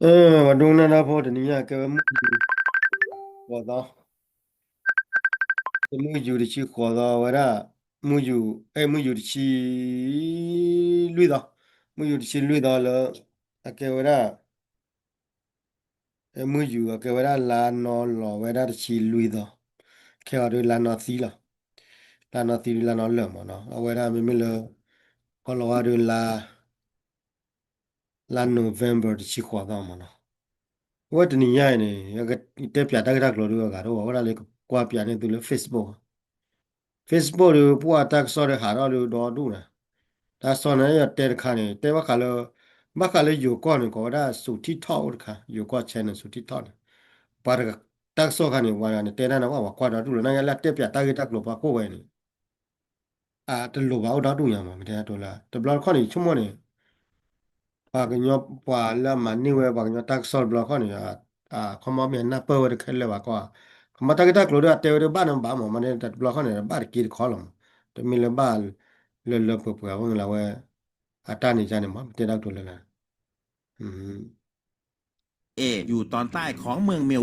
ပှၤဒိကနၣ်တၢ်ဖိတနံၤညါကဲဝဲမုၢ်ယူၤဃိးသီ, တမုၢ်ယူၤတဆံဃိးသီဝဲဒၣ်, မုၢ်ယူၤ, အဲ မုၢ်ယူၤတဆံလွံၢ်သီ, မုၢ်ယူၤတဆံလွံၢ်သီလၢ အကဲဝဲဒၣ် အဲ မုၢ်ယူၤအကဲဝဲဒၣ်လါနီၤလီၤဝဲဒၣ်တဆံလွံၢ်သီ, ခဲအံၤဒုးလါနီၤသံလီၤ, လါနီၤသံဒုးလါနီၤလၢာ်မ့ၢ်နီၤ, အဝဲဒၣ်မ့မ့ၢ်လၢ ကီၢ်လီၤဝါဒုးလါ လါ November တဆံဃိးသီမ့ၢ်နီၤ, အဝဲတနံၤညါအံၤန့ၣ် ယကတဲပၠးတၢ်ဂ့ၢ်တၢ်ကျိၤဒုးအဂၤတအိၣ်ဘၣ်, ဝဲဒၣ်လၢကကွၢ်ပၠးန့ၢ်သုလၢ Facebook, Facebook ဒုး ပှၤတၢ်ကစီၣ်ဒုးဟးထီၣ်ဒုးဒီဒူၣ်န့ၣ်, တၢ်ကစီၣ်န့ၣ်ယတဲတခါန့ၣ် တဲဘၣ်ဃးလၢ, ဘၣ်ဃးလၢယိၤကီၢ်န့ၣ် ကိးဝဲဒၣ် စူးထံထီၣ် အိၣ်တခါ, ယိၤကီၢ် channel စူးထံထီၣ်န့ၣ်, ပှၤတၢ်ကစီၣ်ခါန့ၣ် ပှၤန့ၣ်တဲတၢ်န့ၣ် ပှၤကွၢ်ဒီဒူၣ်လီၤ, နာ်က့လၢအတဲပၠးတၢ်ဂ့ၢ်တၢ်ကျိၤပှၤကိးဝဲန့ၣ် အတလိၤဘၣ်အိၣ်ဒီဒူၣ်ညါမး, မ့ၢ်တဲဒၣ်တိလၢ တဘျီတခီၣ်န့ၣ် ယဆိကမိၣ်န့ၣ် ပှၤကညီ ပှၤလၢအမၤန့ၢ်ဝဲပှၤကညီတၢ်ကစီၣ်တဘျီတခီၣ်န့ၣ် ခီမီမ့ၢ်အနၢ်ပၢၢ်ဝဲတခဲလၢာ်ဘၣ်ကီၢ်, ခီမီတၢ်ဂ့ၢ်တၢ်ကျိၤဒုးအတဲဝဲဒၣ်ဘၣ်န့ၣ်ဘၣ်မး, မ့ၢ်တဘျီတခီၣ်န့ၣ် ဘၣ်တက့တခီလီၤမး, တမ့ၢ်လၢဘၣ်လၢလၢပှဲၤပှဲၤအဂီၢ်လၢဝဲ အတၢ်န့ၣ်ယါန့ၣ်မး မ့ၢ်တဲဒၣ်တိလၢလၢ အဃ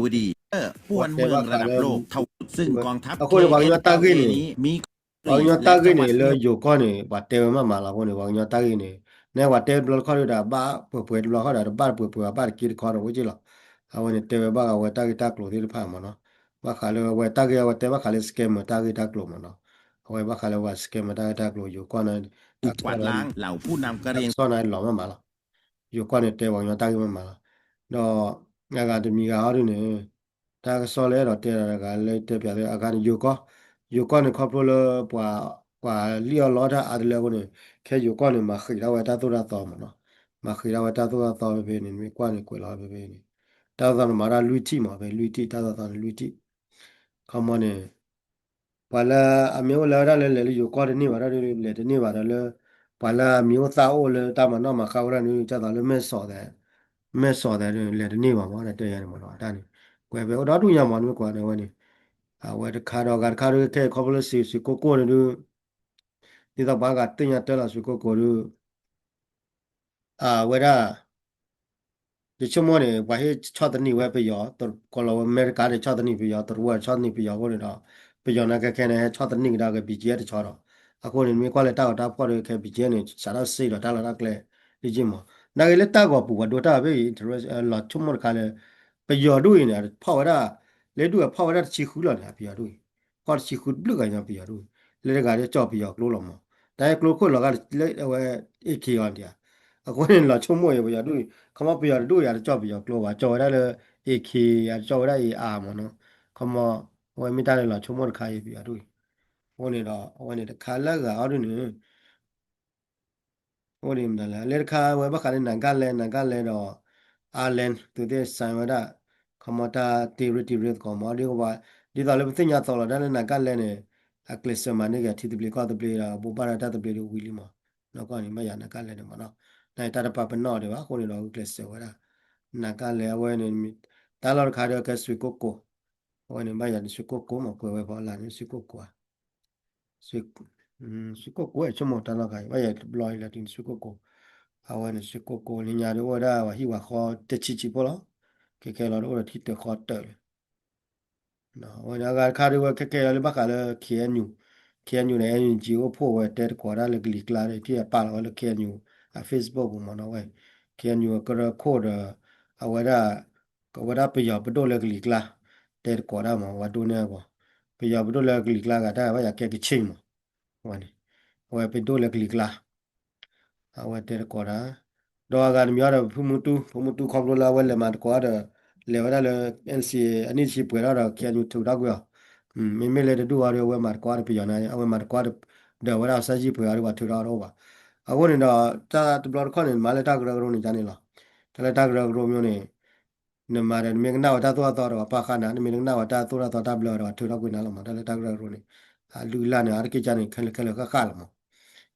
ိန့ၣ် ပှၤကညီတၢ်ဂ့ၢ်န့ၣ်, ပှၤကညီတၢ်ဂ့ၢ်န့ၣ် လၢယိၤကီၢ်န့ၣ် ပှၤတဲဝဲမးမးလီၤအဃိန့ၣ် ပှၤကညီတၢ်ဂ့ၢ်န့ၣ် နဲပှၤတဲတဘျီတခီၣ်ဒုးဒီး ဘၣ်ပှဲၤပှဲၤတဘျီတခီၣ်ဒီး တဘၣ်ပှဲၤပှဲၤဘၣ်တက့တခီဒီး အိၣ်က့လီၤ, အဝဲန့ၣ်တဲဝဲဘၣ်ဃးဝဲတၢ်ဂ့ၢ်တၢ်ကျိၤသ့ၣ်တဖၣ်မးနီၤ, ဘၣ်ဃးလၢဝဲတၢ်ဂ့ၢ်အဝဲတဲဘၣ်ဃးလၢ scammer တၢ်ဂ့ၢ်တၢ်ကျိၤမးနီၤ, အဝဲဘၣ်ဃးလၢပှၤ scammer တၢ်ဂ့ၢ်တၢ်ကျိၤ ယိၤကီၢ်န့ၣ် တၢ်ကစီၣ်န့ၣ်လီၤမးမးလီၤ ယိၤကီၢ်န့ၣ်တဲပှၤကညီတၢ်ဂ့ၢ်မးမးလီၤ, ဒီးအဂၤတမံၤဂၤဟီဒုန့ၣ် တၢ်ကစီၣ်လၢအဲၣ်ဒိးတဲဒီးတဂၤလၢတဲပၠးလၢအဂၤန့ၣ် ယိၤကီၢ်, ယိၤကီၢ်န့ၣ်ခီဖျိလၢပှၤ, ပှၤလံၣ်အီၣ်လီအီၣ်တၢ်အါတလၢအဃိန့ၣ် ခဲယိၤကီၢ်န့ၣ် မၤဃံးထီၣ်ဝဲတၢ်သိၣ်တၢ်သီမးနီၤ, မၤဃံးထီၣ်ဝဲတၢ်သိၣ်တၢ်သီဖဲဖဲန့ၣ် နမ့ၢ်ကွၢ်န့ၣ်ကွဲးလီၤဖဲဖဲန့ၣ်, တၢ်သိၣ်တၢ်သီန့ၣ်မၤဒၣ်လွံၢ်ထံၣ်မး ဖဲလွံၢ်ထံၣ် တၢ်သိၣ်တၢ်သီန့ၣ်လွံၢ်ထံၣ်, ခီမီန့ၣ် ပှၤလၢအမ့ၢ်အိၣ်လၢဝဲဒၣ်လၢလဲၤလၢယိၤကီၢ်တန့ၢ်ဘၣ်ဒီး လဲၤတန့ၢ်ဘၣ်ဒီးလၢ ပှၤလၢအမံၤအိၣ်သၣ်အိၣ်လၢတၢ်မၤနီၣ်မၤဃါဝဲဒၣ်န့ၣ် ဒ်သိးလၢမဲၢ်စီးသဲး, မဲၢ်စီးသဲးန့ၣ် လဲၤတန့ၢ်ဘၣ်မး တၢ်တဲယါန့ၣ်မးနီၤ တၢ်န့ၣ် ကွဲးဖဲအိၣ်ဒီဒူၣ်ညါမး နမ့ၢ်ကွၢ်န့ၣ်ဝဲန့ၣ်, အဝဲတခါဒီးအဂၤတခါဒုး ခဲအံၤခီဖျိလၢစံး စံးကိၢ်ကိၢ်န့ၣ်ဒုး ဒ်သိးပှၤဂၤသ့ၣ်ညါတၢ်လီၤ စံးကိၢ်ကိၢ်ဒုး အဝဲဒၣ် ယဆိကမိၣ်န့ၣ် ပှၤဟ့ၣ်ဆီၣ်သနံးဝဲပယီၤ, ကိးလီၤဝဲအမဲရကၤန့ၣ် ဆီၣ်သနံးပယီၤ, တရူးဝဲဆီၣ်သနံးပယီၤအဃိန့ၣ်ဒီး ပယီၤနာ်ကဲခဲန့ၣ် ဟဲဆီၣ်သနံးကဒါက့ၤ ဘံၣ်ကၠ့တဆီဒီး အဃိန့ၣ် မ့ၢ်ကွၢ်လၢတၢ်ဂီၤတၢ်ဖှီၣ်ဒီး ခဲဘံၣ်ကၠ့န့ၣ် စးထီၣ်စ့ဒီးတၢ်လီၢ်တၢ်ကျဲ ဒ်က့မး, နာ်က့လၢတၢ်ဂီၤပူၤ ပှၤဒိတၢ်ဖဲအံၤ လီၤဆိကမိၣ်တခါလၢ ပယီၤဒူၣ်အံၤန့ၣ် ဖီၣ်ဝဲဒၣ် လၢဒူၣ်အဖီၣ်ဝဲဒၣ်တဆံဃုလီၤန့ၣ် ပယီၤဒူၣ်အံၤ ဖီၣ်တဆံဃုတဘျုးဂၤညါ ပယီၤဒူၣ်အံၤ လၢတဂၤဒ်ကၠီၣ်ပယီၤကျိလီၤမး, တၢ်ဟဲကျိခိၣ်လီၤဂာ်လၢအဝဲ AK အီၤဒံးဧါ, အဃိန့ၣ် လီၤဆိကမိၣ်အံၤ ပယီၤဒူၣ်အံၤ ခီမီပယီၤတဒူၣ်အံၤ တကၠီၣ်ပယီၤကျိဘၣ် ကၠီၣ်ဝဲဒၣ်လၢ AK အတကၠီၣ်ဝဲဒၣ် AR မးနီၤ, ခီမီ အဝဲမ့ၢ်တၢ်လၢလီၤဆိကမိၣ်တခါအံၤ ပယီၤဒူၣ်အံၤ, အဃိန့ၣ်ဒီး အဝဲန့ၣ်တခါလၢအဂၤအီၤဒ်န့ၣ် အိၣ်ဒ်မတၤလဲၣ် လၢတခါဝဲဘၣ်ဃးလၢ Nagaland, Nagaland ဒီး Island သုးသ့ၣ် sign ဝဲဒၣ် ခီမီတၢ်တ့ရ့တံၤရ့သကိးမး ဒ်ကဘၣ် ဒ်သိးလၢပသ့ၣ်ညါသိးလီၤဒၣ်လၢ Nagaland န့ၣ် အကျဲးစၢးမၤန့ၢ်က့ၤထံသဘျ့ကီၢ်သဘျ့ဒီး ဘိးဘၣ်ဒီးတၢ်သဘျ့ဒ်ဝံၤလံမး, နီၢ်ကီၢ်န့ၣ် ဘၣ်ယၤ Nagaland န့ၣ်မးနီၤ, နာ်က့တၢ်တပာ်ပနီၣ်ဒံးဘၣ် အဃိန့ၣ်ဒီး ကျဲးစၢးဝဲဒၣ် Nagaland အဝဲန့ၣ် တၢ်လီၢ်တခါဒီးကဲ ဆွ့ကိၣ်ကိၤ, အဝဲန့ၣ် ဘၣ်ယၤ ဆွ့ကိၣ်ကိၤမး ကွဲးဝဲဖီလာ်န့ၣ် ဆွ့ကိၣ်ကိၤဧါ ဆွ့ကိၣ်ကိၤ ဆိကမိၣ်တၢ်လီၢ်ခါအံၤ ဘၣ်ယၤတဘျီအံၤလၢတုၤဆွ့ကိၣ်ကိၤ, အဝဲန့ၣ် ဆွ့ကိၣ်ကိၤလၢညါဒ်အိၣ်ဝဲဒၣ်ပှၤဟံၣ်ပှၤဃီတဆံးဆံးဖိလီၤ, ခဲခဲလီၤဒ်အိၣ်ဒီးထံတၢၣ်ဃီတၢၣ်လၢ အဝဲန့ၣ်အဂၤတခါဒ်ဝဲခဲခဲလီၤလၢဘၣ်ဃးလၢ KNU, KNU ဒီး NUG အိၣ်ဖှိၣ်ဝဲတဲသကိးဒၣ်လၢကလံၤကျါဒီး ထံၣ်အပာ်လီၤဝဲလၢ KNU အ Facebook ပူၤမးနီၤဝဲ, KNU အကရၢခိၣ်ဒီး အဝဲဒၣ် ကဝဲဒၣ်ပယီၤပဒိၣ်လၢကလံၤကျါ တဲသကိးဒၣ်မး ဝဲဒိၣ်န့ၢ်အဂီၢ်, ပယီၤပဒိၣ်လၢကလံၤကျါဂၤတၢ်ဘၣ်ယၤကဲကခ့ၣ်မး, ဝဲန့ၣ် အဝဲပဒိၣ်လၢကလံၤကျါ အဝဲတဲသကိးတၢ်, ဒီးအဂၤတမံၤအီၤဒီး ဖုမူတူ, ဖုမူတူခီဖျိလၢအဝဲလဲၤမၤသကိးဒီး လဲၤဝဲဒၣ်လၢ NCA အနံၣ်တဆံပှဲၤထီၣ်ဒီး KNU ထုးထီၣ်ကွံာ်အီၤ, မ့မ့ၢ်လၢတဒူၣ်အီၤဒီး အဝဲမၤသကိးဒီးပယီၤန့ၣ် အဝဲမၤသကိးဒီး ဒီးဝဲဒၣ်အစၢ်ယံၢ်ပှဲၤအီၤဒီး ပှၤထုးထီၣ်တအိၣ်ဘၣ်. အဃိန့ၣ်ဒီး တၢ်တဘျီတခီၣ်န့ၣ် မၤလၢတၢ်ကရၢကရိန့ၣ် ယါန့ၣ်လီၤ. တၢ်လၢတၢ်ကရၢကရိမ့ၢ်န့ၣ် နမၤဒီး နမ့ၢ်ကနၣ်ဝဲတၢ်သိၣ်တၢ်သီဒီး ပှၤပာ်ဃာ်နၤ, နမ့ၢ်တကနၣ်ဝဲတၢ်သိၣ်တၢ်သီတၢ်ဘျၢဒီး ပှၤထုးထီၣ်ကွံာ်နၤလီၤမး. တၢ်လၢတၢ်ကရၢကရိန့ၣ် အလုၢ်အလၢ်န့ၣ် အါတက့ၢ်ကန့ၣ် ခဲလၢာ်ခဲလၢာ်ဃၣ်ဃၣ်လီၤမး.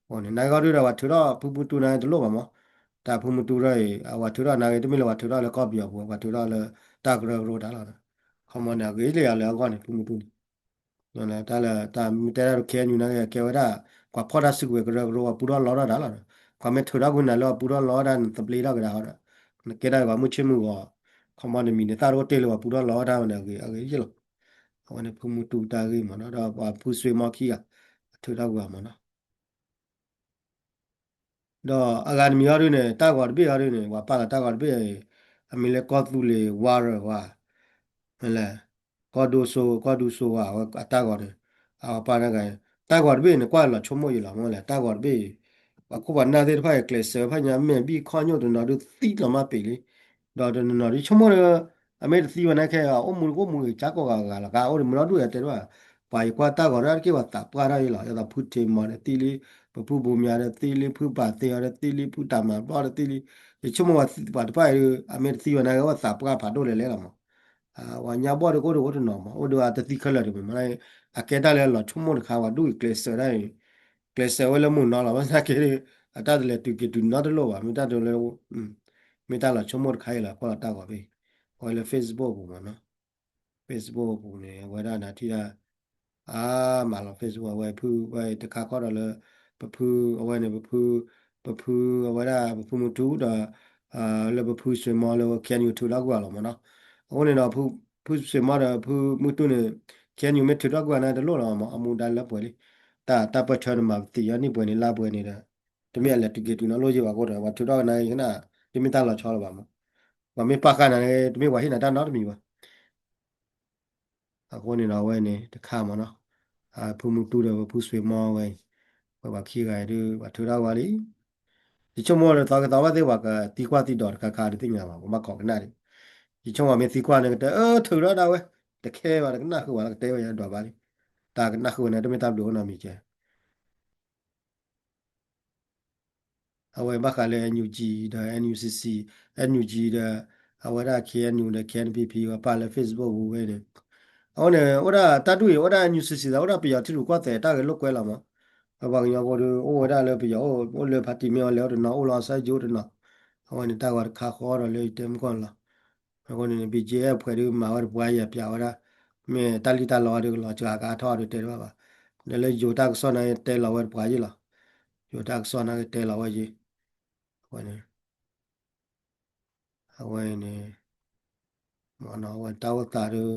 အဃိန့ၣ် နဂီၢ်ဒုဒီး ပှၤထုးထီၣ်ဖုမူတူနၤတလိၣ်ဘၣ်မး. တၢ်ဖုမူတူထီၣ်အံၤ အဝဲထုးထီၣ်နၤဂ့ၤ တမ့ၢ်လၢပှၤထုးထီၣ်လၢကီၢ်ပယီၤပူၤ ပှၤထုးထီၣ်လၢတၢ်ကရၢကရိတၢ်လီၤ. ခီမီန့ၣ် အဂ့ၤလၢယၤလၢအဂီၢ်န့ၣ် ဖုမူတူန့ၣ် တၢ်လၢတၢ်မ့ၢ်တဲဒၣ်ဒ် KNU န့ၣ် ကဲဝဲဒၣ် ပှၤဖီၣ်တၢ်စုကဝဲၤကရၢကရိ ပှၤပူထီၣ်လီထီၣ်တၢ်လီၤ. ပှၤမ့ၢ်ထုးထီၣ်ကွံာ်နၤလၢပှၤပူထီၣ်လီတၢ် နသဘျ့ထီၣ်ကဒါဃီဒီး နကဲတၢ်ပှၤမုၢ်ဆ့ၣ်မုၢ်ဂီၤ ခီမီန့ၣ်မံၤန့ၣ် သၣ်တအိၣ်တ့ၢ်လၢပှၤပူထီၣ်လီၤတၢ်ဝဲန့ၣ် အဂ့ၤအဂ့ၤယ့ၢ်လီၤ. အဝဲန့ၣ်ဖုမူတူတၢ်ဂ့ၢ်မ့ၢ်နီၤ ဒီးပှၤဖုစွ့မီခံဂၤ အထုးထီၣ်ကွံာ်အီၤမ့ၢ်နီၤ. ဒီးအဂၤတမံၤဟီဒုန့ၣ် တၢ်ဂီၤတဘ့ၣ်ဟီဒုန့ၣ် ပှၤပာ်လီၤတၢ်ဂီၤတဘ့ၣ်အံၤ အမံၤလၢကီၢ်သူလ့ၤဝါရၢၢ်ဝါ မ့ၢ်လဲၣ် ကီၢ်ဒိစိ ကီၢ်ဒိစိဝါ အဝဲအတၢ်ဂီၤန့ၣ် အဝဲပာ်တၢ်ဂီၤ တၢ်ဂီၤတဘ့ၣ်န့ၣ် ကွၢ်လီၤဆိကမိၣ်ယံာ်လီၤ မ့ၢ်လဲၣ် တၢ်ဂီၤတဘ့ၣ်အံၤ ပှၤခိၣ်ပှၤနၢ်သ့ၣ်တဖၣ်အံၤ ကျဲးစၢးဖးညါ မဲာ်ဘံၣ်ခီၣ်ညိၣ်တနီၤဒုးသံလီၤမးပ့ၤလံ ဒီးတနီၤနီၤဒုးဆိကမိၣ်လၢ အမ့ၢ်တသံဝဲနာ်က့ အအိၣ်မူတအိၣ်မူဂ့ၤ ကၠါကိးဂၤဂၤလီၤ ကအိၣ်ဒီးမုၢ်နီၢ်ဒူၣ်ယတဲတဘၣ် ပှၤယကွၢ်တၢ်ဂီၤဒၣ်တက့ၢ် ပှၤသးပှၢ်ထီၣ်အံၤလီၤ ယသးဖုထ့မီၤဒီးသံလံ ပဖုဘိမၠးဒီးသံလံ ဖုပာ်သ့အီၤဒီးသံလံ ဖုတၢ်မၤဘျီဒီးသံလံ ယဆိကမိၣ်ပှၤတဖၣ်အံၤဒုး အမ့ၢ်တသံဝဲနာ်က့ ပှၤသးပှၢ်ဖးဒိၣ်လဲၤလဲၤလီၤမး ပှၤညါဘီၣ်ဒီးကအိၣ်ဒီးအိၣ်တနီၤမး အိၣ်ဒီးအတသံခဲလၢာ်တမံၤမး အကဲတၢ်လၢလီၤဆိကမိၣ်တခါ ပှၤဒူၣ်အံၤကျဲးစၢးဒၣ်အံၤ ကျဲးစၢးဝဲလၢမုၢ်နီၤလီၤ ဘၣ်ဆၣ်က့ဒုး အတၢ်တလဲၤတုၤက့ၤတုၤနီတလိၣ်ဘၣ် မ့ၢ်တၢ်တလၢ မ့ၢ်တၢ်လီၤဆိကမိၣ်တခါအံၤလီၤ ကွၢ်လီၤတၢ်ဂီၤဖဲအံၤ အဝဲလၢ Facebook ပူၤမးနီၤ Facebook ပူၤန့ၣ် အဝဲဒၣ်နၤထံၣ်ဒၣ် အါ မၤလီၤ Facebook အဝဲဖုဝဲတခါခီဒီးလၢ ပဖု အဝဲန့ၣ် ပဖု ပဖု အဝဲဒၣ်ပဖုမူတူဒီး လၢပဖုစွ့မီလၢ KNU ထုးထီၣ်ကွံာ်အီၤလီၤမးနီၤ အဃိန့ၣ်ဒီး ဖုစွ့မီဒီးဖုမူတူန့ၣ် KNU မ့ၢ်ထုးထီၣ်ကွံာ်အီၤန့ၣ်တလိၣ်လီၤမး အမူဒါလၢပှဲၤလံ တၢ်တၢ်ပၢၢ်ဆၢန့ၣ်မၤပသံၣ်အီၤနံၣ်ပှဲၤန့ၣ်လါပှဲၤန့ၣ်ဒီး တမ့ၢ်အလဲၤတုၤက့ၤတုၤနီတလိၣ်ယံၤဘၣ်အဃိဒီး ပှၤထုးထီၣ်ကနၣ်ကနၣ် တမ့ၢ်တၢ်လီၤဆီလၢၤဘၣ်မး ပှၤမ့ၢ်ပာ်ဃာ်နၤန့ၣ် တမ့ၢ်ပှၤဟ့ၣ်နၤတၢ်နီတမံၤဘၣ် အဃိန့ၣ်ဒီးအဝဲန့ၣ်တခါမးနီၤ ဖုမူတူဒီးပဖုစွ့မီဝဲအံၤ ပှၤဘၣ်ခံဂၤအံၤဒုး ပှၤထုးထီၣ်ဝဲလံ ယဆိကမိၣ်လၢသီကသီဘၣ်သ့ၣ်ပှၤကသံကွၢ်သံဒိးတခါခါဒုးသ့ၣ်ညါဘၣ် ပဘၣ်ခိးကနၣ်ဒံး ယဆိကမိၣ်မ့ၢ်သံကွၢ်န့ၣ်ကတဲ အၢ ထုးထီၣ်ဒၣ်ဝဲ တခဲဘၣ် တကနၣ်ဃုာ်ဝဲလၢကတဲဝဲယဒွးဘၣ်လံ တၢ်ကနၣ်ဃုာ်ဝဲန့ၣ် တမ့ၢ်တၢ်ဘျုးအိၣ်နီတမံၤကဲ အဝဲဘၣ်ဃးလၢ NUG ဒီး NUCC, NUG ဒီး အဝဲဒၣ် KNU ဒီး KNPP ပှၤပာ်လၢ Facebook ပူၤဝဲန့ၣ် အဃိန့ၣ် အိၣ်ဒၣ်တၢ်ဒူၣ်အံၤ အိၣ်ဒၣ် NUCC သး အိၣ်ဒၣ်ပယီၤထံရူၢ်ကီၢ်သဲးတၢ်ဂဲၤလိာ်ကွဲလီၤမး ပှၤကညီဖိဒုး အိၣ်ဝဲဒၣ်လၢပယီၤအိၣ် အိၣ်လၢဖါတံၢ်မ့ၢ်အီၤလဲၤအိၣ်တနီၤ အိၣ်လၢအီစၢယိတနီၤ အဝဲန့ၣ်တၢ်ဂီၤတခါဃီဒီးလၢယတဲမုၢ်ကီၢ်န့ၣ်လီၤ အဃိန့ၣ် BGF ဖှဲးဒုးမၤဝဲတပှၤယဲၢ်ပၠးဝဲဒၣ် မ့ၢ်တၢ်လံၣ်တၢ်လီဒုးကလီၤစှၤကါထီၣ်ဒုးတဲတဘၣ်ဘၣ် ဒီးလၢယိၤတၢ်ကစီၣ်နာ်က့တဲလီၤဝဲတပှၤယဲၢ်လီၤ ယိၤတၢ်ကစီၣ်နာ်က့တဲလီၤဝဲယဲၢ် အဝဲန့ၣ် အဝဲန့ၣ် မ့ၢ်နီၤ အဝဲတၢ်အိၣ်သးဒုး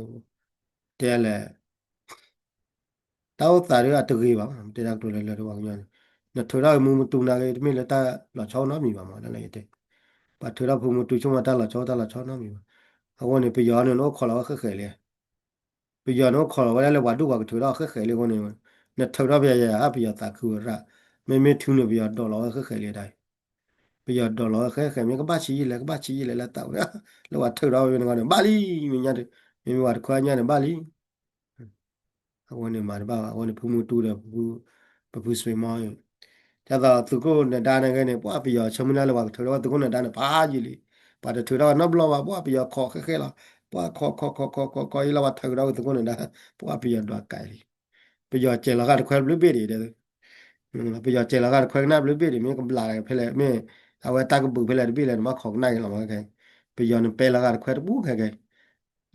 တဲလဲၣ် တၢ်အိၣ်သးဒုးအတဂ့ၤဘၣ် တဲဒၣ်ကတိၤလၢလၢတပှၤကညီန့ၣ် နထုးထီၣ်ဖုမူတူနာ်က့ တမ့ၢ်လၢတၢ်လီၤဆီနီတမံၤဘၣ်မး ဒ်လဲၣ်ယတဲ ပှၤထုးထီၣ်ဖုမူတူဆိကမိၣ်တၢ်လီၤဆီတၢ်လီၤဆီနီတမံၤဘၣ် အဃိန့ၣ် ပယီၤန့ၣ် နအိၣ်ခိးလီၤဝဲဃဲးဃဲးလံ ပယီၤန့ၣ်အိၣ်ခိးလီၤဝဲဒၣ်လၢပှၤဒူၣ်ပှၤကထုးထီၣ်ဃဲးဃဲးလံအဃိန့ၣ် နထုးထီၣ်ပယီၤယၤ ပယီၤသးခုဝဲရၣ် မ့မ့ၢ်ထုးန့ၣ် ပယီၤဒိးလီၤဝဲဃဲးဃဲးလံဒၣ် ပယီၤဒိးလီၤဝဲဃဲးဃဲး မ့ၢ်ကဘၣ်ဆံးယံာ်လဲၣ် ကဘၣ်ဆံးယံာ်လဲၣ်လၢသးဝဲ လၢပှၤထုးထီၣ်ဝဲန့ၣ်န့ၣ် ဘၣ်လံ မ့ၢ်ညါ မ့မ့ၢ်ပှၤတခွါညါန့ၣ် ဘၣ်လံ အဃိန့ၣ်မၤတဘၣ်ဘၣ် အဃိန့ၣ် ဖုမူတူဒီး ပဖုစွ့မီ ဒ်သိးသုးခိၣ်နဒါနာ်က့န့ၣ် ပှၤပယီၤဆၢမုၢ်လၢ်လၢပှၤကထုးထီၣ်ဝဲသုးခိၣ်နဒါန့ၣ် ဖးယံာ်လံ ပှၤတထုးထီၣ်ဝဲနီတဘျီဘၣ် ပှၤပယီၤခိးဃဲးဃဲးလီၤ ပှၤခိးခိးခိးခိးခိးခိးအံၤလီၤ ပှၤထုးထီၣ်ဝဲသုးခိၣ်နဒါ ပှၤပယီၤဒွးကဲလံ ပယီၤစဲးလီၤဃာ်တခွဲဘျုးဘ့ၣ်ဒံး ပယီၤစဲးလီၤဃာ်တခွဲကနၣ်ဘျုးဘ့ၣ်ဒံး မ့ၢ်ကဘျးဖဲလဲၣ် မ့ၢ်အဝဲတၢ်ကဘုးဖဲလဲၣ်တဘ့ၣ်လဲၣ် နဘၣ်ခိးကနၣ်က့ၤလီၤမးခဲ ပယီၤန့ၣ်ပဲလီၤဃာ်တခွဲတပူၤခဲကဲ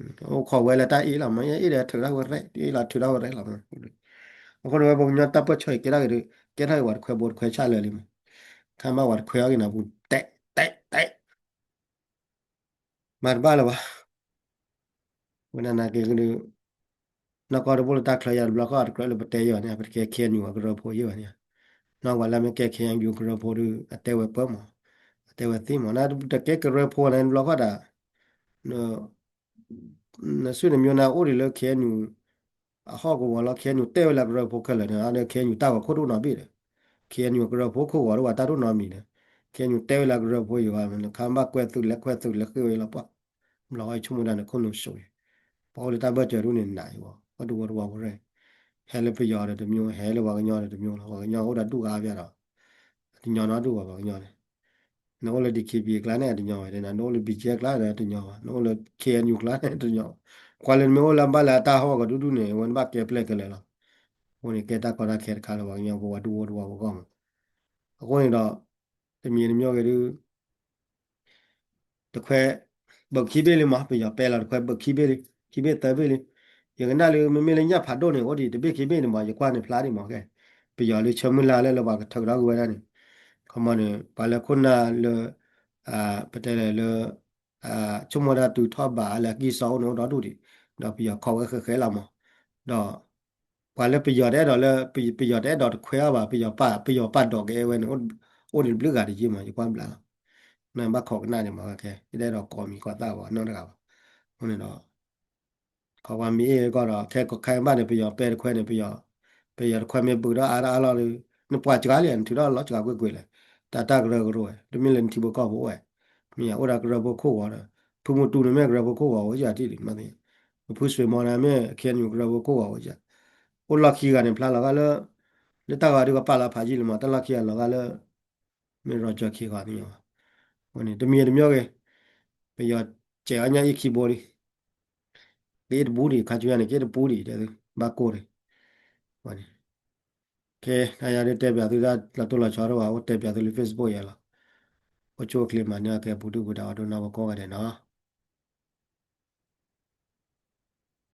အိၣ်ခိးဝဲလၢတၢ်အ့ၣ်လီၤမး အ့ၣ်ဒီးထုးထီၣ်ဝဲရဲၣ် အ့ၣ်လီၤထုးထီၣ်ဝဲရဲၣ်လီၤမး အဃိန့ၣ်ဝဲပှၤကညီတၢ်ပၢၢ်ဆၢအံၤကဲထီၣ်က့ၤဒုး ကဲထီၣ်က့ၤဝဲတခွဲဘိတခွဲဆၣ်လၢာ်လံမး ခါမ့ၢ်ဝဲတခွဲအီၤက့ၤနၤပူၤ တဲတဲတဲ မၤတဘၣ်လၢၤဘၣ် ဝဲဒၣ်နာ်က့ၤကဒုး နီၢ်ကီၢ်တဘိလၢတၢ်ချၢယၤတဘျီဃီတကြၢးလၢပတဲယၤန့ၣ် ပတကဲ KNU အကရၢဖိယဲၢ်ဘၣ်န့ၣ် နီၢ်ဝဲလၢမ့ၢ်ကဲ KNU ကရၢဖိဒုး အတဲဝဲပၢမး အတဲဝဲသ့မး နတကဲကရၢဖိန့ၣ်တဘျီဃီဒၣ် နစုနမျိုးနအိၣ်ဒံးလၢ KNU အဟီၣ်ကဝီၤလီၤ KNU တဲဝဲလၢကရၢဖိခဲလၢာ်န့ၣ် ဒီး KNU တၢ်ဂီၤခိၣ်တအိၣ်နီတဘ့ၣ်ဒီး KNU ကရၢဖိခိၣ်ဂီၤဒ်ဝဲတၢ်တအိၣ်နီတမံၤဒီး KNU တဲဝဲလၢကရၢဖိယံၤဘၣ် ခါဘၣ်ကွဲသုးလဲၤကွဲသုးလဲၤဃ့ဝဲလီၤပှၢ် ဘျီဃီဆိကမိၣ်ဒၣ်န့ၣ် ခိၣ်နူာ်စိးအံၤ ပှၤအိၣ်လၢတၢ်ဘၢၣ်စၢၤဒ်န့ၣ်နၤအံၤဝဲ ပှၤတဝီတဝီပရဲၣ် ဟဲလၢပယီၤဒီးတမျိုး ဟဲလၢပှၤကညီဒီးတမျိုးလီၤ ပှၤကညီအိၣ်ဒီးဒူၣ်အါဘၣ်ဒီး တညီနီတဒူၣ်ဘၣ် ပှၤကညီန့ၣ် နအိၣ်လၢ DKBA ကျါန့ၣ်တညီဘၣ် နအိၣ်လၢ BGF ကျါန့ၣ်တညီဘၣ် နအိၣ်လၢ KNU ကျါန့ၣ်တညီဘၣ် ကွၢ်လၢနမ့ၢ်အိၣ်လၢဘၣ်လၢအတၢ်ဟီၣ်ကဒူၣ်ဒူၣ်န့ၣ် အဝဲနဘၣ်ကဲပျဲၢ်ခဲလၢာ်လီၤ အဃိန့ၣ် ကဲတၢ်ကီတၢ်ခဲတခါလၢပှၤကညီဖိပှၤဒူၣ်ဖိတဝီဖိဂီၢ်မး အဃိန့ၣ်ဒီး တမံၤတမံၤဂ့ၤဒုး တခွဲ ဘၢၣ်ခံဘ့ၣ်လံမး ပယီၤပဲလီၤတခွဲဘၢၣ်ခံဘ့ၣ်လံ ခံဘ့ၣ်သၢဘ့ၣ်လံ ယကနၣ်လၢမ့မ့ၢ်လၢညၣ်ဖးဒိၣ်န့ၣ် အိၣ်ဒံးတဘ့ၣ်ခံဘ့ၣ်န့ၣ်မး ယကွၢ်န့ၣ်ဖျါဒံးမးကဲ ပယီၤလၢဆၢမုၢ်လၢ်လၢလၢပှၤကထုးထီၣ်ကွံာ်ဝဲဒၣ်န့ၣ် ခီမီန့ၣ် ပှၤလၢခိၣ်နၢ်လၢ ပတဲလဲၣ်လၢ ဆိကမိၣ်တၢ်တုၤထီၣ်ဘးလၢအကံၢ်စီအိၣ်န့ၣ်အိၣ်ဒီဒူၣ်ဒံး, ဒီးပယီၤခိးဝဲဃဲးဃဲးလီၤမး, ဒီး ပှၤလၢပယီၤတအဲၣ်ဒိးလၢ ပယီၤတအဲၣ်ဒိးတခွဲးအီၤဘၣ်, ပယီၤပာ်ဒိးကအဲၣ်ဝဲန့ၣ် အိၣ်ဒံးတဘျုးဂၤတယံာ်မး ယကွၢ်ဘျးလီၤ, နဘၣ်ခိးကနၣ်န့ၣ်မး ခဲ ယတအဲၣ်ဒိးကိးမံၤကိးသၣ်ပှၤနီတဂၤဘၣ်, အဃိန့ၣ်ဒီး ခီပှၤမ့ၢ်အ့ၣ်ကီၢ်ဒီး ခဲခဲအံၤဘၣ်န့ၣ် ပယီၤပဲတခွဲးန့ၣ် ပယီၤတခွဲးမ့ၢ်ဘုးထီၣ်အါထီၣ်အါလီၤဒီး နပှၤစှၤလံ နထုးထီၣ်လီၤစှၤကွ့ၢ်ကွ့ၢ်လဲၣ်, တၢ်တၢ်ကရၢကရိဝဲ တမ့ၢ်လၢနထံဖိကီၢ်ဖိအိၣ်ဝဲ, မ့ၢ်ယအိၣ်ဒီးကရၢဖိခိၣ်ဂီၤဒီး ဖုမူတူန့ၣ်မ့ၢ်ကရၢဖိခိၣ်ဂီၤအိၣ်ယၤထံၣ်လံ မ့ၢ်သ့ၣ်, ပဖုစွ့ၤမီၤန့ၣ်မ့ၢ် KNU ကရၢဖိခိၣ်ဂီၤအိၣ်ယၤ, အိၣ်လီၢ်ခံဂၤန့ၣ် ဖျါလီၤဂာ်လၢ လၢတၢ်ဂီၤဒုးကပာ်လီၤဖးယံာ်လံမး တၢ်လီၢ်ခံဂၤလီၤဂာ်လၢ မ့ၢ်ရီကၠီခံဂီၤသ့ၣ်ညါဘၣ်, အဃိန့ၣ် တမံၤတမံၤဂ့ၤ, ပယီၤစဲးအီၣ်ညၣ်အံၣ်ခံဘိလံ က့တပူၤဒံး ခါဆူညါန့ၣ် က့တပူၤဒံး တဲသု ဘၣ်ကိၢ်န့ၣ်, န့ၣ်, ကဲ တၢ်ယၤဒုးတဲပၠးသုတၢ်လီၤတိၢ်လီၤဆီတအိၣ်ဘၣ် အိၣ်တဲပၠးသုလၢ Facebook ယဲလီၤ, အိၣ်ဆူၣ်အိၣ်ချ့မၤန့ၢ်အကဲပူၤဒုၣ်ပူၤဒါ အီၤဒိၣ်နီၢ်ပကိးဂၤဒဲးနီၤ